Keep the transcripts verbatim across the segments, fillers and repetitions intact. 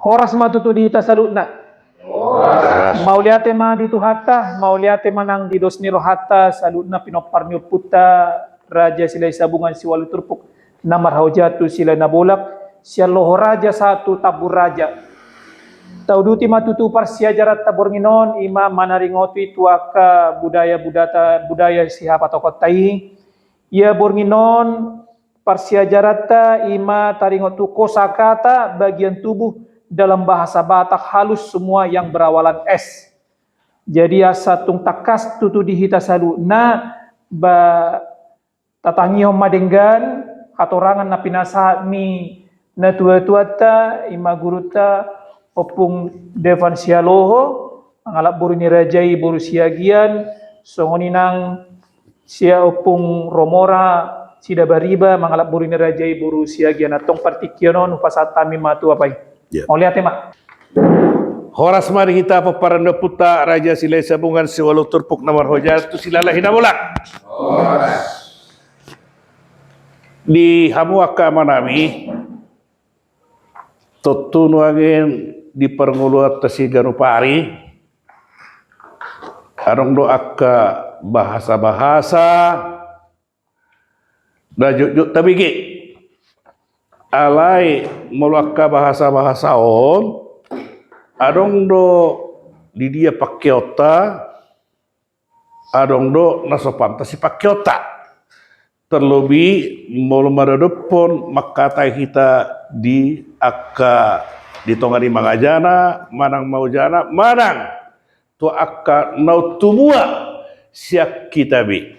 Horas ma tutu di hita saluhutna. Mauliate ma di Tuhanta, mauliate ma nang di dos ni rohanta saluhutna pinompar ni ompunta Raja Silahisabungan Siualu Turpuk na marhaoja tu Silahi Nabolak, sian Loho Raja sahat tu Tambun Raja. Tauduti ma tutu parsiajaranta borngin on, i ma manaringoti tu angka budaya, budaya sihapatokonta i. Ia borngin on parsiajaranta i ma taringot tu kosakata bagian tubuh dalam bahasa Batak halus semua yang berawalan S. Jadi asa tung tangkas tutu di hita saluhutna, ba, tatangihon ma denggan hatorangan na pinasahat ni natuatuanta, i ma gurunta Ompung Devan Sialoho, mangalap boru ni raja i boru Siagian, songon i nang si Ompung Romora Sidabariba, mangalap boru ni raja i boru Siagian. Antong partingkian on hupasahat hami ma tu apai. Ya. Mauliate ma. Horas ma di hita pomparan ni ompunta Raja Silahisabungan Siualu Turpuk na marhaoja tu Silahi Nabolak. Horas. Di hamu angka amanami, tontu nuaeng di parngoluanta siganup ari adong do angka bahasa-bahasa na jotjot tabege. Alai molo angka bahasa-bahasa on adong do di dia pangkeonta, adong do na so pantas sipangkeonta. Terlebih molo maradophon mangkatai hita di angka di tonga ni mangajana manang maojana manang tu angka na umtumua sian hita be.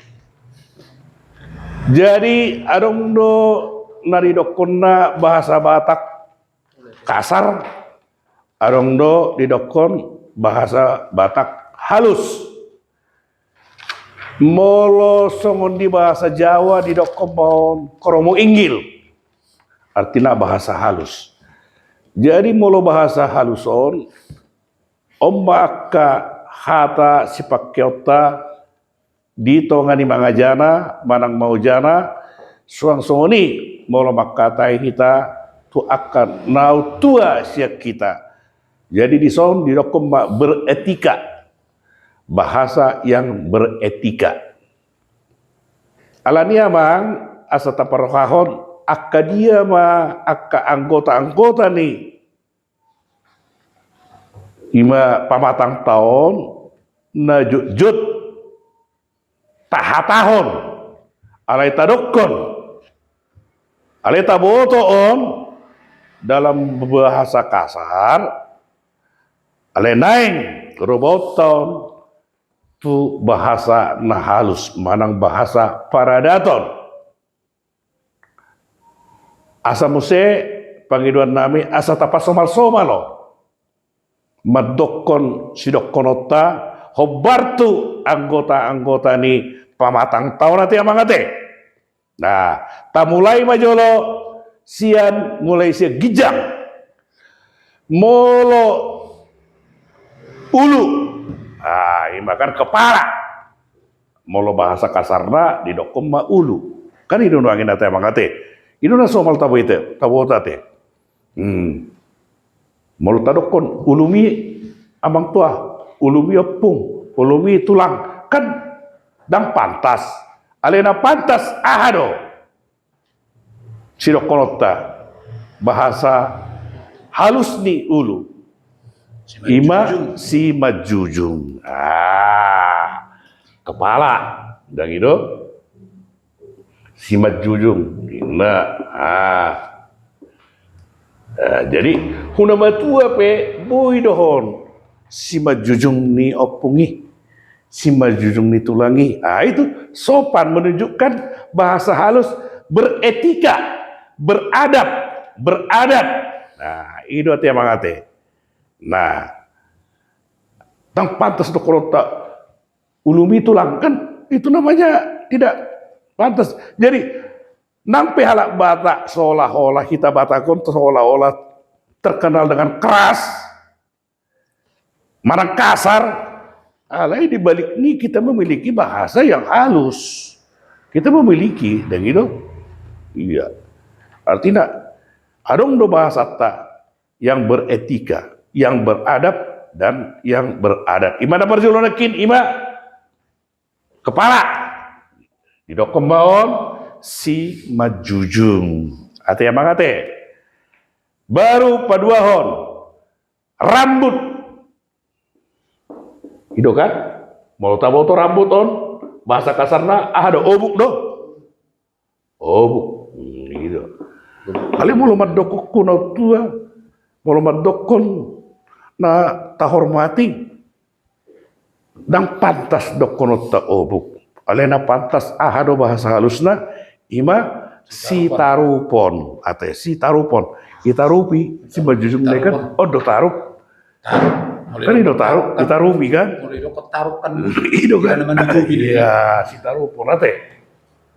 Jadi adong do na didokkonna bahasa Batak kasar, adong do didokkon bahasa Batak halus. Molo songon di bahasa Jawa didokkon ma on kromo inggil, artina bahasa halus. Jadi molo bahasa halus on, on ma angka hata sipangkeonta di tonga ni mangajana manang maojana, suang songon i molo mangkatai hita tu angka na umtua sian hita. Jadi dison didokkon ma beretika, bahasa yang beretika. Alani i amang, asa taparrohahon angka dia ma angka anggota-anggota ni i ma pamatangta on na jotjot tahatahon, alai tadokkon, alai taboto on dalam bahasa kasar, alai naeng robaonta on tu bahasa na halus manang bahasa paradaton. Asa muse pangidoan nami asa tapasomal-somal on mandokkon sidokkononta hombar tu anggota-anggota ni pamatangta on ate amang ate. Nah, tamulai ma jolo sian, mulai sian ginjang. Molo ulu, ah, i ma kan kepala. Molo bahasa kasarna didokkon ma ulu. Kan i do nuaeng ate amang ate. I do na somal taboto ate. Hmm. Molo tadokkon ulumi amang tua, ulumi ompung, ulumi tulang, kan ndang pantas. Alai na pantas aha do sidokkononta? Bahasa halus ni ulu. I ma simanjujung. Ah, kepala. Ndang i do? Simanjujung. Nah, ah. Ah, jadi huna matua pe boi do on simanjujung ni ompung i, simanjujung ni tulang i. Ah, itu sopan, menunjukkan bahasa halus, beretika, beradab, beradat. Nah, i do ate amang ate. Nah, ndang pantas do holong ta ulumi tulang, kan itu namanya tidak pantas. Jadi nang pe halak Batak seolah-olah, hita Batak on seolah-olah terkenal dengan keras, manang kasar, alai di balik ni kita memiliki bahasa yang halus. Kita memiliki, dan gitu. Iya. Artinya adong do bahasanta yang beretika, yang beradab, dan yang beradat. Ima na parjolo nangkin, ima kepala. Didokkon ma on simanjujung. Ate amang ate. Baru paduahon rambut. I do kan? Molo taboto rambut on, bahasa kasarna aha do, obuk do? Obuk. Hmm, i do. Alai molo mandokkon na tua, molo mandokkon na tahormati, ndang pantas dokkononta obuk. Alai na pantas aha do bahasa halusna, ima sitarupon. Ate, sitarupon. Itarupi, simanjujung na i kan, on do tarup. Tarup. Kan i do tarup, itarupi kan? Molo didokkon tarup kan. I do kan? Iya, sitarupon ate.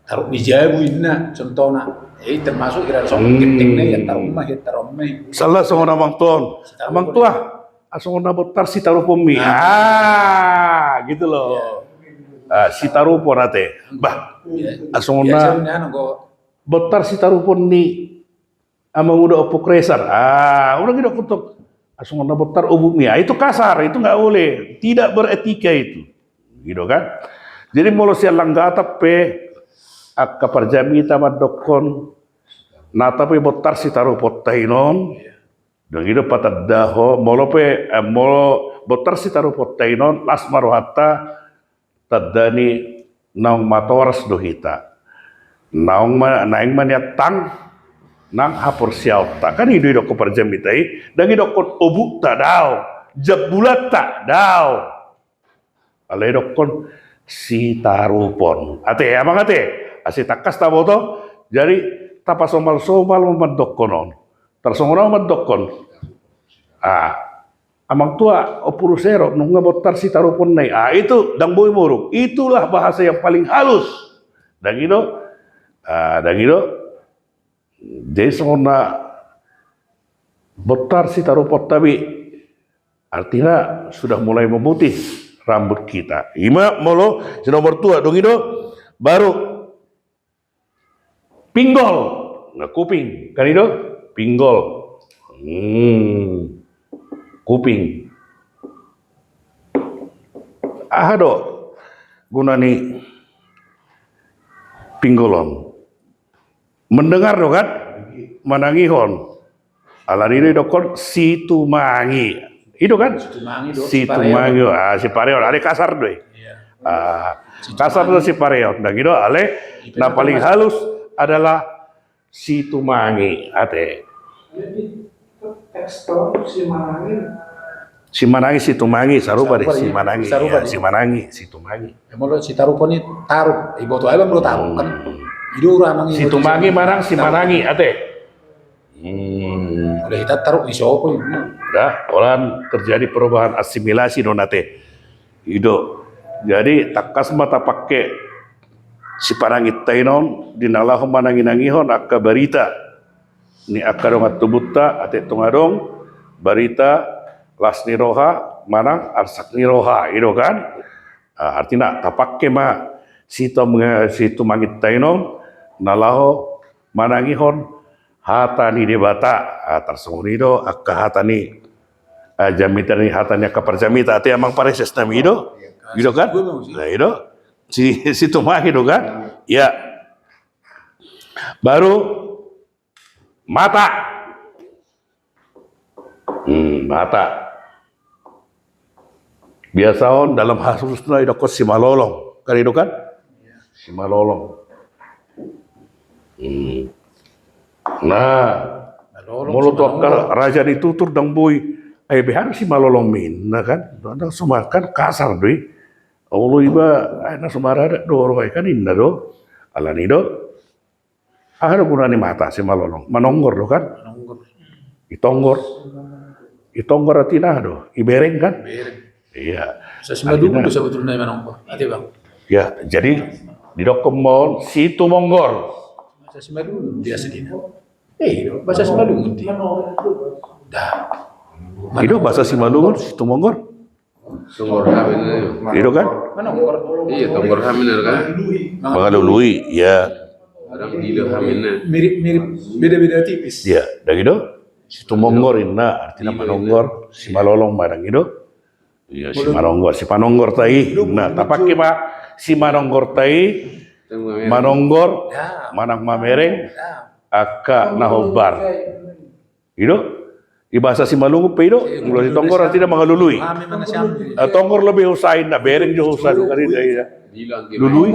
Tarup ni jabu inna, contohna. Eh, termasuk irana songon gendeng na, ia tarup ma, ia tarup ma. Salah songon amang tua on. Amang tua, songon na bottar sitaruponmi. Ah, gitu loh. Ah, sitarupon ate. Bah, songon na bottar sitarupon ni amang uda Ompu Kresar. Ah, udah gitu kutuk. Songon na bottar obukmi. Ah, itu kasar, itu nggak boleh. Tidak beretika itu. Gitu kan? Jadi molo sian Langgata pe angka parjamita mandokkon, nata pe bottar sitaruponta i non. Dung i do patandaho, molo pe, eh, molo bottar sitaruponta i non, las ma rohanta, tanda ni naung matoras do hita. Naung ma, naeng ma nian tang nang haporseaonta. Kan i do didokkon parjamita i, ndang didokkon obukta daong, jambulanta daong. Alai didokkon sitarupon. Ate, amang ate, asa tangkas taboto, jadi tapasomalsomal ma mandokkon on. Tarsongon on mandokkon. Ah, amang tua, Ompu Rusero, nunga bottar sitaruponna i. Ah, itu, ndang boi muruk. Itulah bahasa yang paling halus. Ndang i do, ah, ndang i do. Jadi songon na bottar sitaruponta be, artina sudah mulai memutih rambut kita. Ima molo si nomor dua, dung i do, baru pinggol. Nah, kuping, kan i do? Pinggol. Hmm. Kuping. Aha do guna ni pinggol on? Mendengar do kan? Manangihon. Alani i do didokkon situmangi. I do kan? Situmangi do, situmangi. Ah, sipareon. Alai kasar do i. Iya. Ah, kasar do sipareon. Ndang i do, alai na paling halus adalah situmangi, ate. Jadi, teks tarup simanangi. Simanangi, situmangi, sarupa do i, simanangi. Sarupa do i. Simanangi, situmangi. Molo sitarupon i tarup, iboto aja bang do tarup kan. Situmangi manang simanangi, ate. Hmm. Molo hita tarup ni sopo i. Dah, holan terjadi perubahan asimilasi do on ate. I do. Jadi tangkas ma tapangke siparanginta i non di na laho mananginangihon angka barita ni angka dongan tubunta, ate, tonga adong barita las ni roha manang arsak ni roha, i do kan? Ah, artina tapangke ma situm-, situmanginta i non na laho manangihon hata ni Debata. Ah, tarsongon i do angka hata ni, ah, jamita ni, hata ni angka parjamita, ate, amang pareses nami, i do? I do kan? Nah, i do. Si, situmangi do kan? Ya. Baru mata. Hmm, mata. Biasa on dalam halusna didokkon simalolong. Kan i do kan? Simalolong. Hmm. Nah, molo tu angka raja ni tutur ndang boi. Ai beha do simalolong ninna kan? Ndang, suma kan kasar do i. Olo iba, ai na sumara do ro ai kan ninna do. Alani do. Aha do guna ni mata simalolong? Manonggor do kan? Manonggor. Itonggor. Itonggor artina aha do? Ibereng kan? Ibereng. Iya. Bahasa Simalungun do sebetulna manonggor. Ate bang. Ya, jadi didokkon ma on situmonggor. Bahasa Simalungun dia sedina. Eh, bahasa Simalungun dia. Dah. I do bahasa Simalungun situmonggor. Tonggor hamin na. I do kan? Manonggor. Iya, tonggor hamin na kan? Mangalului, ya. Kadang gilo hamin na. Mirip-mirip, beda-beda tipis. Iya, ndang i do? Situmonggor inna, artina manonggor, simalolong ma dang i do. Iya, simanonggor, sipanonggorta i. Nah, tapake ma simanonggorta i, manonggor, manang mamereng, angka na hombar. I do, di bahasa Simalungun pe i do, molo sitonggor artina mangalului. Tonggor lobi husa inna, bereng jo husa do kan i da. Lului.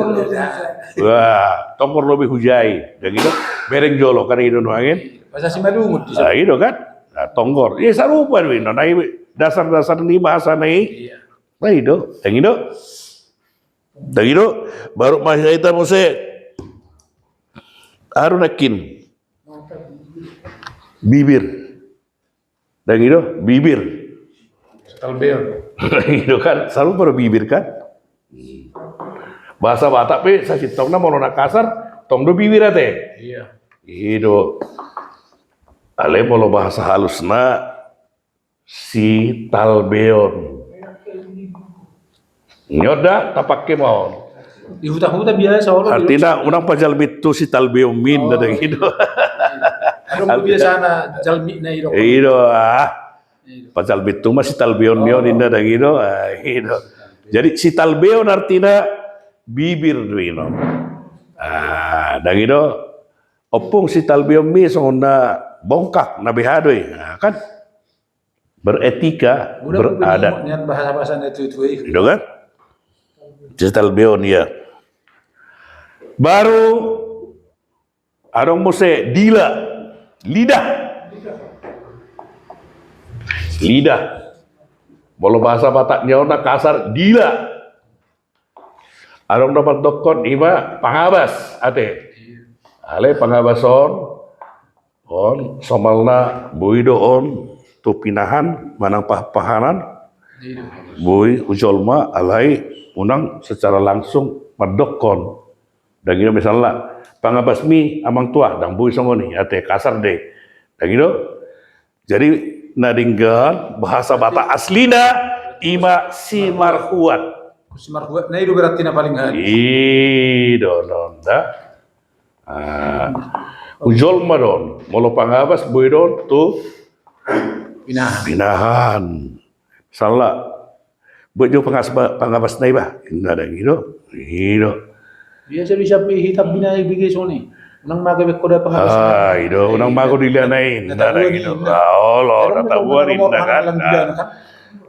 Wah, tonggor lobi hujai. Dang i do, bereng jolo kan i do nuaeng. Bahasa Simalungun. Nah, i do kan. Nah, tonggor. Iya, sarupa do inna. Nah, i dasar-dasar ni bahasa na i. Nah, i do. Dang i do. Dang i do. Baru masuk ita muse. Aru nakin. Bibir. Dang i do, bibir. Sitalbeon. Dang i do kan, sarupa do bibir kan. Bahasa Batak pe sasintongna molo na kasar, tong do bibir ate. Iya. I do. Alai molo bahasa halusna sitalbeon. Nyo da tapake ma on. Di huta-huta biasa olo. Artina unang pajalmi tu sitalbeon mi inna dang i do. Adong biasana jalmi na i do. I do ah. Pajalmi tu ma sitalbeon ni on inna dang i do. Ah, i do. Jadi sitalbeon artina bibir do i no. Ah, dang i do. Ompung sitalbeon mi songon na bongkak na beha do i. Nah, kan. Beretika, beradat. Nian bahasa-bahasa na tua-tua i. Gitu kan? Sitalbeon, iya. Baru adong muse dila, lidah. Lidah. Molo bahasa Batak ni on na kasar dila. Adong do mandokkon ima pangabas ate. Alai pangabas on, on somalna boi do on tu pinahan manang pahan-pahanan. Boi hujolma alai unang secara langsung mandokkon. Dang i do misalna pangabas mi amang tua, dang boi songon i ate, kasar do i. Dang i do. Jadi na denggan bahasa Batak aslina ima simarhuat. Simarhuat na i do berarti na paling hali. I do non da. Ah, hujolma do on. Molo pangabas boi do on tu pinahan. Pinahan. Misalna Boi jo pangabas, pangabas na iba. Inda dang i do. I do. Biasa bisa pe hita bina i bege soni. Unang mago be hoda pangabas. Ah, i do. Unang mago dila na i. Inda dang i do. Ah, olo, na tabuan inda kan.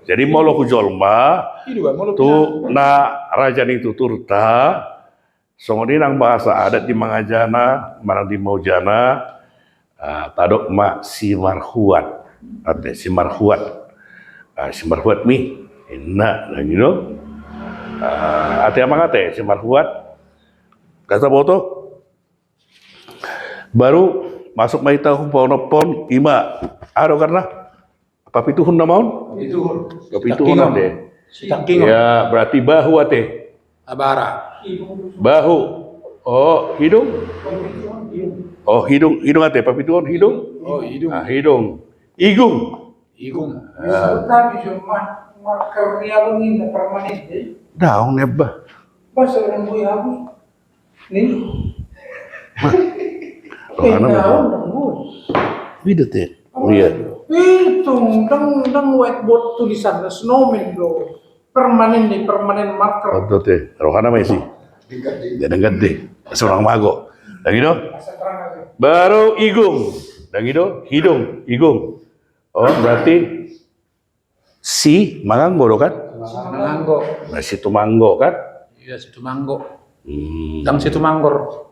Jadi molo hujolma tu na raja ni tuturta. Songon i nang bahasa adat di mangajana manang di maujana, ah, tadok ma simarhuat. Ate simarhuat. Ah, simarhuat mi. Inna dang i do. Ah, ate amang ate simarhuat. Kata boto. Baru masuk ma hita hu paonomhon ima. Aha do goarna? Papituhon nama on? Papituhon. Papituhon ate. Sitangkingon. Ya, berarti bahu ate. Abara. Bahu. Oh, hidung. Oh, hidung, hidung ate. Papituhon hidung. Oh, hidung. Ah, hidung. Igung. Igung. Ah. Tapi cuma marker ni abang ini permanen deh. Daong ne ba. Pas orang bui habis. Nih. Rohana. Beda memang. Beda te. Oh, iya. Itu dang, dang whiteboard tulisan na snowman do. Permanen nih, permanen marker. Betul te. Rohana ma isi. Denggan deh. Ya denggan deh. Seorang mago. Dang i do. Baru igung. Dang i do. Hidung, igung. Oh, berarti si manganggo do kan? Manganggo. Nah, si tumanggo kan? Iya, si tumanggo. Hmm. Dang si tumanggor.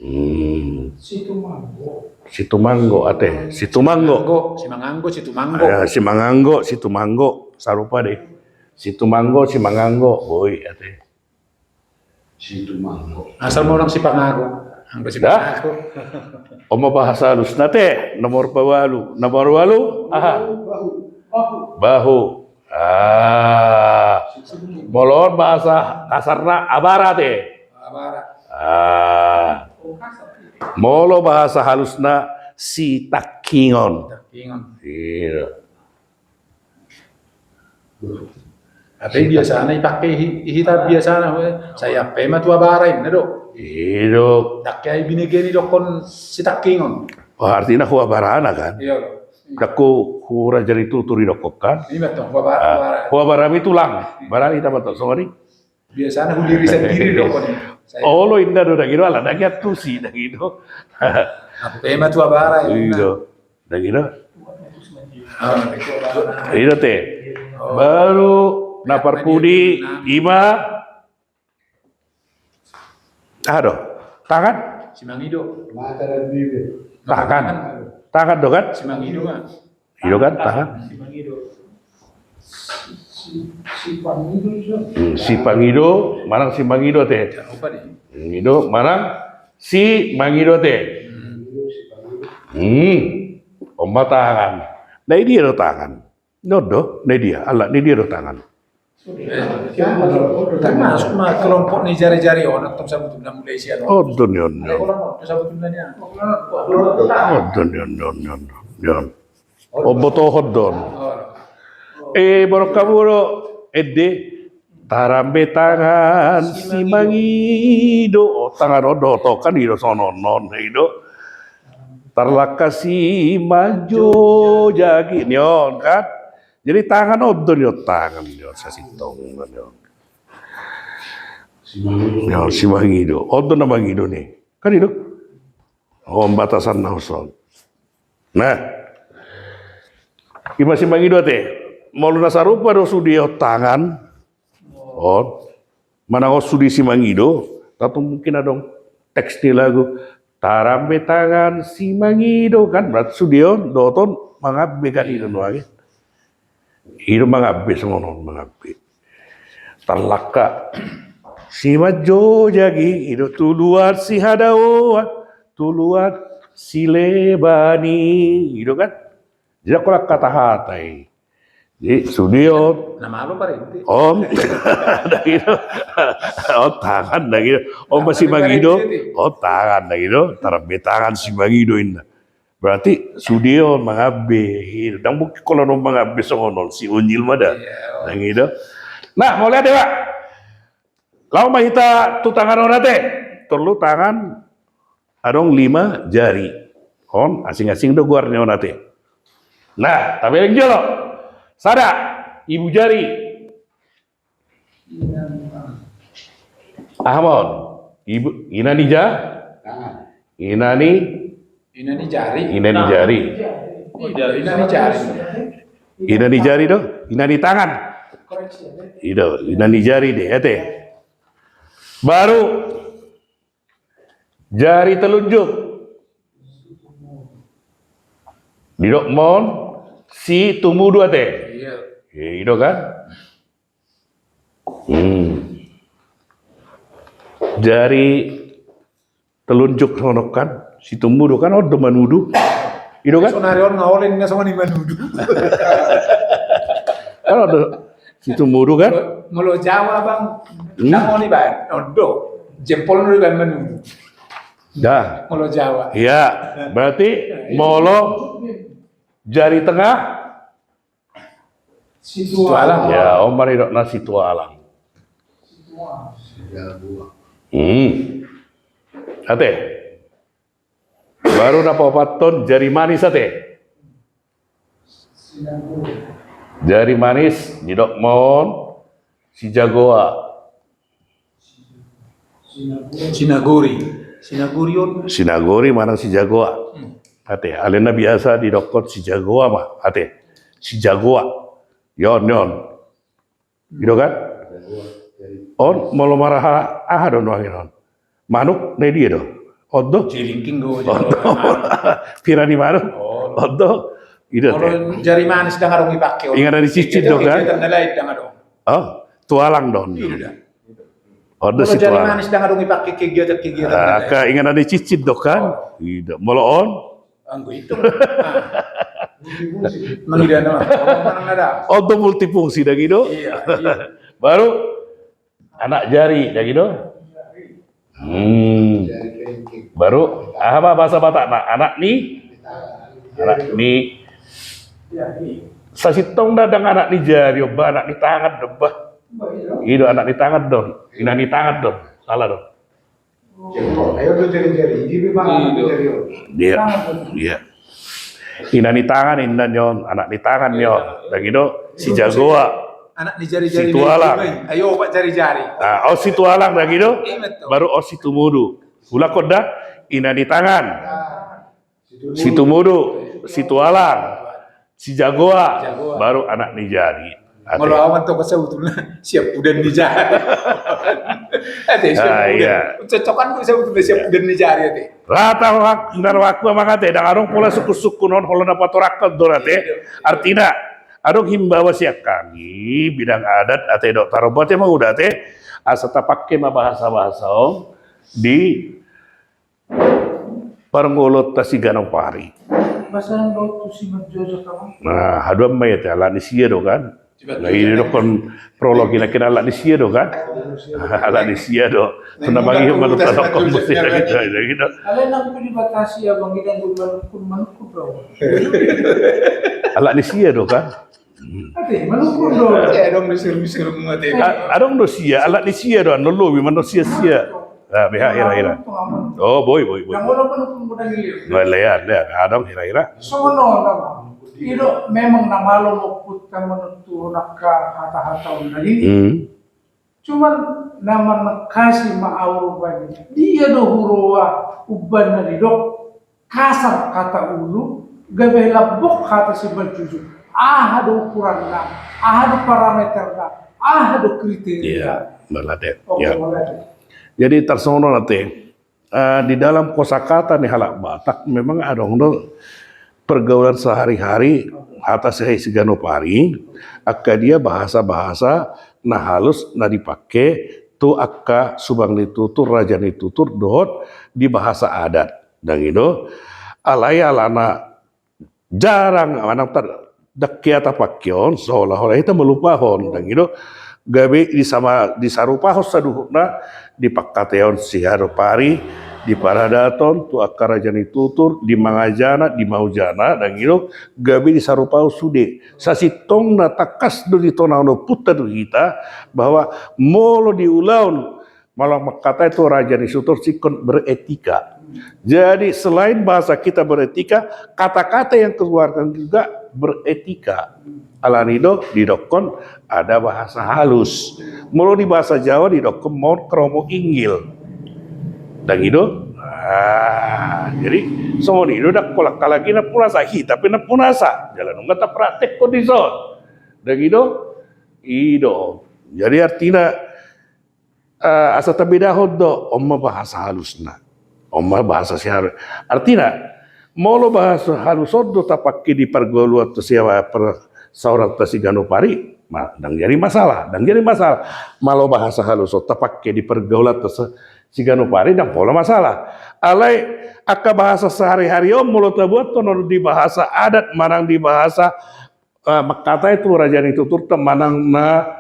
Hmm. Si tumanggo. Si tumanggo ate. Si tumanggo. Manganggo, si manganggo, si tumanggo. Ah, ya, si manganggo, si tumanggo. Sarupa deh. Si tumanggo, si manganggo. Boi ate. Situmanggo. Asal ma unang sipangago. Anggo sipangago. On ma bahasa halusna te, nomor paualu. Nomor ualu, aha? Bahu. Bahu. Bahu. Ah. Molo on bahasa kasarna abara te. Abara. Ah. Molo bahasa halusna sitangkingon. Sitangkingon. Iya. Tapi biasana i pake hi-, hita biasana, we. Sai ampe ma tu abara inna do. Iya do. Dang i ai binege ni dokkon sitangkingon. Wah, artina hu abarana kan? Iya do. Ndang hu, hurajari tutur i dokkon kan. Huabarami tulang. Barani hita ma tong songon i. Biasana huliri sandiri dokkon i. Olo inda do dang i do, ala dang i antusi dang i do. Apa pe ma tu abara i do. Dang i do. I do te. Baru na parpudi ima. Aha do? Tangan? Simangido. Tangan. Tangan do kan? Simangido ma. I do kan tangan. Simangido. Hmm, sipangido manang simangido te. Ido manang simangido te. Hmm. On ma tangan. Na i dia do tangan? Na on do, na i dia, ala na i dia do tangan? Termasuk ma kelompok ni jari-jari on, atau sabutulna mulai sian on. On do ni on. On do ni on, on do ni on. Ombotohon do on. E, borok hamu do ende. Tarambe tangan simangido. Tangan on do, tong kan i do songon on, i do. Tarlangka simanjojak i ni on kan. Jadi tangan on do ni on, tangan ni on sasintongna ni on. Ni on simangido. On do na mangido ni. Kan i do. On batasanna on. Nah. Ima simangido ate. Molo na sarupa do sude on tangan. On. Manang on sude simangido, tatu mungkin adong teks ni lagu, tarambe tangan simangido kan, berarti sude on dohot on mangambe kan i do nuaeng. I do mangambe songon on mangambe. Tarlangka simanjojak i, i do tuluan sihadaoan, tuluan sileban i, i do kan. Jadi anggo na hata-hata i. Jadi sude on. Na malo parente. On. Dang i do. On tangan dang i do. On ma simangido. On tangan dang i do. Tarambe tangan simangido inna. Berarti sude on mangambe. Ndang mungkin holan on mangambe songon on si unyil ma da. Dang i do. Nah, mauliate, Pak. Laho ma hita tu tangan on ate. Tolu tangan. Adong lima jari. On asing-asing do goar ni on ate. Nah, tabeleng jolo. Sada, ibu jari. Aha ma on? Ibu, ina ni ja? Ina ni? Ina ni jari. Ina ni jari. Ina ni jari. Ina ni jari do? Ina ni tangan. I do, ina ni jari de, ate. Baru jari telunjuk. Didok ma on situmuduk ate. Iya. I do kan? Hmm. Jari telunjuk songon on kan, situmuduk kan on do manuduk. I do kan? Sonari on nga olen nga songon i manuduk. Kan on do situmuduk kan? Molo Jawa bang, hmm, ndang on ibaen, on do jempol do ibaen manuduk. Dah. Molo Jawa. Iya, berarti molo jari tengah. Situalang. Ya, on ma didokna situalang. Hmm. Ate. Baru na paopathon jari manis ate. Jari manis didok ma on sijagoa. Sinagori. Sinagori on. Sinagori manang sijagoa. Hmm. Ate, alai na biasa didokkon sijagoa ma, ate. Sijagoa. Yon, yon. I do kan? On, molo maraha, aha do nuaeng on? Manuk, na i dia do? On do? Jilingking do. On do. Pira ni manuk? On do. I do ate. Molo jari manis ndang adong dipake on. Inganan ni cicit do kan? Kegiatan na lain ndang adong. Oh, tualang do on. I do da. On do si tualang. Molo jari manis ndang adong dipake kegiatan-kegiatan na lain. Inganan ni cicit do kan? Oh. I do. Molo on? Anggo itu. Mangida nama. On do multifungsi dang i do. Iya, iya. Baru anak jari dang i do. Hmm. Baru aha ma bahasa Batak na anak ni, anak ni. Sasintongna ndang anak ni jari, on ba anak ni tangan do ba. I do anak ni tangan do. Ina ni tangan do. Salah do. Iya, iya. Ina ni tangan, ina ni on, anak ni tangan ni on. Dang i do, si jagoa. Anak ni jari-jari. Situalang. Ayo, Pak, jari-jari. Ah, on situalang, dang i do. Baru on situmudu. Ulak on da, ina ni tangan. Situmudu, situalang, si jagoa, baru anak ni jari. Ate. Molo awan toko sebetulna siap udan ni jari. Ate, siap udan. Cocokan tu sebetulna siap udan ni jari, ate. Rata hak, ndar waktu amang ate, dang adong pola sukun-sukun on, holan na patorangkon do ate. Artina, adong himbawan sian hami, bidang adat, ate do, tarombo ate, mangudut ate, asa tapake ma bahasa-bahasa on di parngoluonta siganop ari. Nah, haduan ma i ate, alani sia do kan. Nah, i didokkon prolog i na kena alani sia do kan. Alani sia do. Tuna bagi manut tadok kombo sia gitu gitu. Alai nang pun dibatasi abang, ina do manukun manukun do. Alani sia do kan. Ate, manukun do. Adong do sia, sia, sia. Adong do sia, alani sia do, anu lobi manuk sia sia. Ah, beha hira-hira. Oh, boi, boi, boi. Lean, lean. Adong hira-hira. Songon on nama. I do memang na malo ma ompunta manontuhon angka hata-hata on na didi. Cuman na manangkasi ma au rupani. Dia do huroha umbahen na didok kasar kata ulu, gabe lambok hata simanjujung. Aha do ukuranna, aha do parameterna, aha do kriteria. Iya, molo ate. Oke, molo ate. Jadi tarsongon on ate, eh, di dalam kosakata ni halak Batak memang adong do pergaulan sehari-hari, hata sehari siganop ari, angka dia bahasa-bahasa na halus na dipake tu angka subang ni tutur, raja ni tutur dohot di bahasa adat. Dang i do, alai alana jarang manang tar-, dang hea tapake on, seolah-olah hita malupahon, dang i do, gabe disama-, disarupahon saluhutna di pangkataion siganop ari, di paradaton, tu angka raja ni tutur, di mangajana, di maujana, dang i do, gabe disarupahon sude. Sasintongna tangkas do di tona on ompunta do hita, bahwa molo di ulaon, molo mangkatai tu raja ni tutur singkon beretika. Jadi selain bahasa kita beretika, kata-kata yang keluarkan juga beretika. Alani do didokkon ada bahasa halus. Molo di bahasa Jawa didokkon mohon kromo inggil. Dang i do. Ah, jadi songon i do, dang holan halak i nampunasa, hita pe nampunasa. Jala nunga tapraktekkon dison. Dang i do. I do. Jadi artina, eh, asa tabedahon do, on ma bahasa halusna. On ma bahasa siaru. Artina, molo bahasa halus on do tapake di pargoluan tu sia-, per-, sauranta siganop ari, ma-, dang jadi masalah, dang jadi masalah. Molo bahasa halus on tapake di pargoluan tu se-, siganop ari, dang pola masalah. Alai angka bahasa sehari-hari on molo tabuathon on di bahasa adat manang di bahasa, eh, mangkatai tu raja ni tuturta manang na,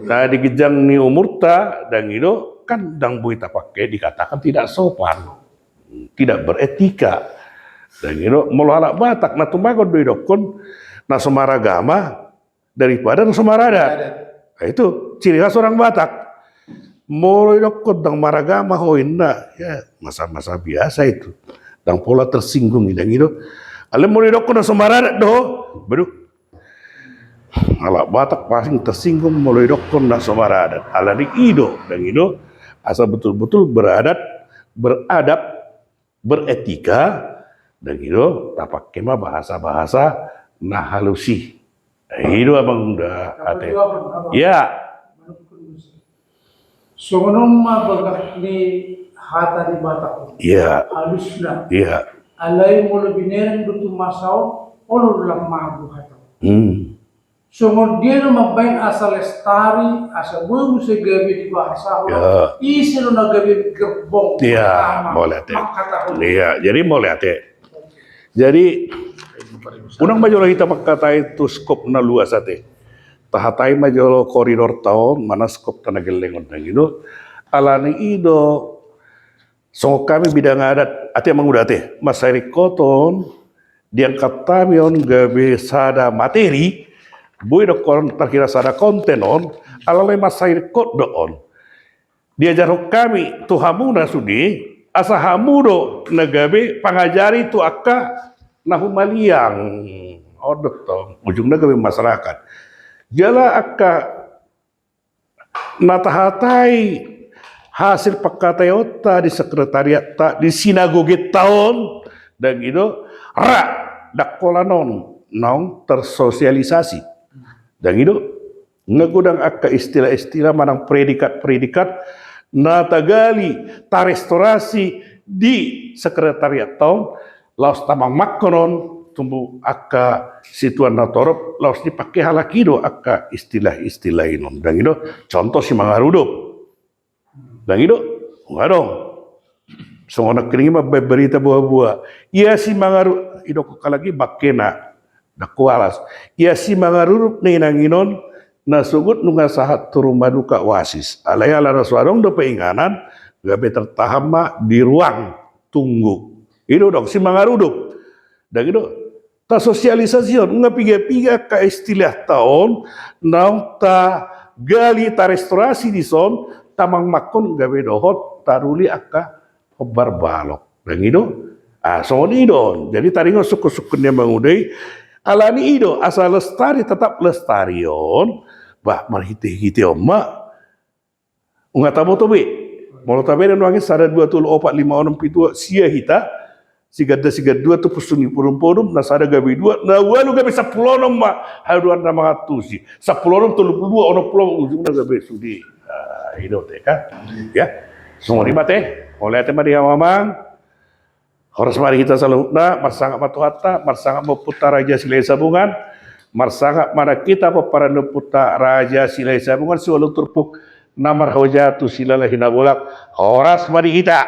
na di ginjang ni umurta, dang i do, kan dang boi tapake, dikatakan tidak sopan, tidak beretika. Dang i do, molo halak Batak na tumagon do didokkon na so maragama daripada na so maradat. Nah, itu ciri khas orang Batak. Molo didokkon dang maragama ho inna, ya, masa-masa biasa itu. Dang pola tersinggung i, dang i do. Alai molo didokkon na so maradat do, bedu. Halak Batak paling tersinggung molo didokkon na so maradat. Alani i do, dang i do. Asa betul-betul beradat, beradab, beretika, dang i do, tapake ma bahasa-bahasa na halus i. I do amang da ate. Iya. Songon on ma bagak ni hata ni Batak. Iya. Halusna. Iya. Alai molo binereng do tu masa on, olo do lam mago hata on. Hmm. Songon dia do mambaen asa lestari, asa boi muse gabe dibahasahon. Ya. Ise do na gabe gerbong. Iya, pertama, mauliate. Mangkatahon. Iya, jadi mauliate. Jadi unang ma jolo hita mangkatai tu skop na luas ate. Tahatai ma jolo koridorta on, manang skopta na gelleng on, dang i do. Alani i do, songon hami bidang adat, ate amang uda ate, mansai ringkot on diangkat hami on gabe sada materi, boi dohonon parkira sada konten on, alai mansai ringkot do on. Diajarhon hami tu hamuna sude, asa hamu do na gabe pangajari tu angka na humaliang, on do tong ujungna gabe masyarakat. Jala angka na tahatai hasil pangkataionta di sekretariatta, di sinagogenta on, ndang i do, ra, ndang holan on naung tersosialisasi. Ndang i do, nunga godang angka istilah-istilah manang predikat-predikat na tagali, tarestorasi di sekretariatta on, laos tamangmangkon on tu angka situan na torop, laos dipake halak i do angka istilah-istilah i on. Ndang i do, contoh Simangarudup. Ndang i do, nunga adong. Songon nangkining i mambaen barita boa-boa. Ia Simangaru-, idokkon halak i bangkena, ndang hualas. Ia Simangarudup na inang i on, na sogot nunga sahat tu rumah duka Oasis. Alai ala na so adong dope inganan, gabe tertahan ma di ruang tunggu. I do dong Simangarudup. Ndang i do, tasosialisasi on, nunga piga-piga angka istilahta on naung tagali, tarestorasi dison, tamangmangkon gabe dohot taruli angka hombar balok. Ndang i do? Ah, songon i do on. Jadi taringot sungkun-sungkun ni amang uda i, alani i do, asa lestari, tetap lestari on, bah, marhite-hite on ma. Nunga taboto be. Molo tabereng nuaeng sada dua tolu opat lima onom pitu sia hita, siganda sigandua tu pusuk ni podompodom, na sada gabe dua, na ualu gabe sampulu onom ma, haduan na mangantusi. Sampulu onom, tolu pulu dua, onom pulu, ujungna gabe sude. Ah, i do te kan. Ya. Songon i ma te. Mauliate ma di hamu amang. Horas ma di hita saluhutna, marsangap ma Tuhanta, marsangap ma Ompunta Raja Silahisabungan, marsangap ma nang hita pomparan ni Ompunta Raja Silahisabungan, siualu turpuk na marhojat tu Silalahi Nabolak, horas ma di hita.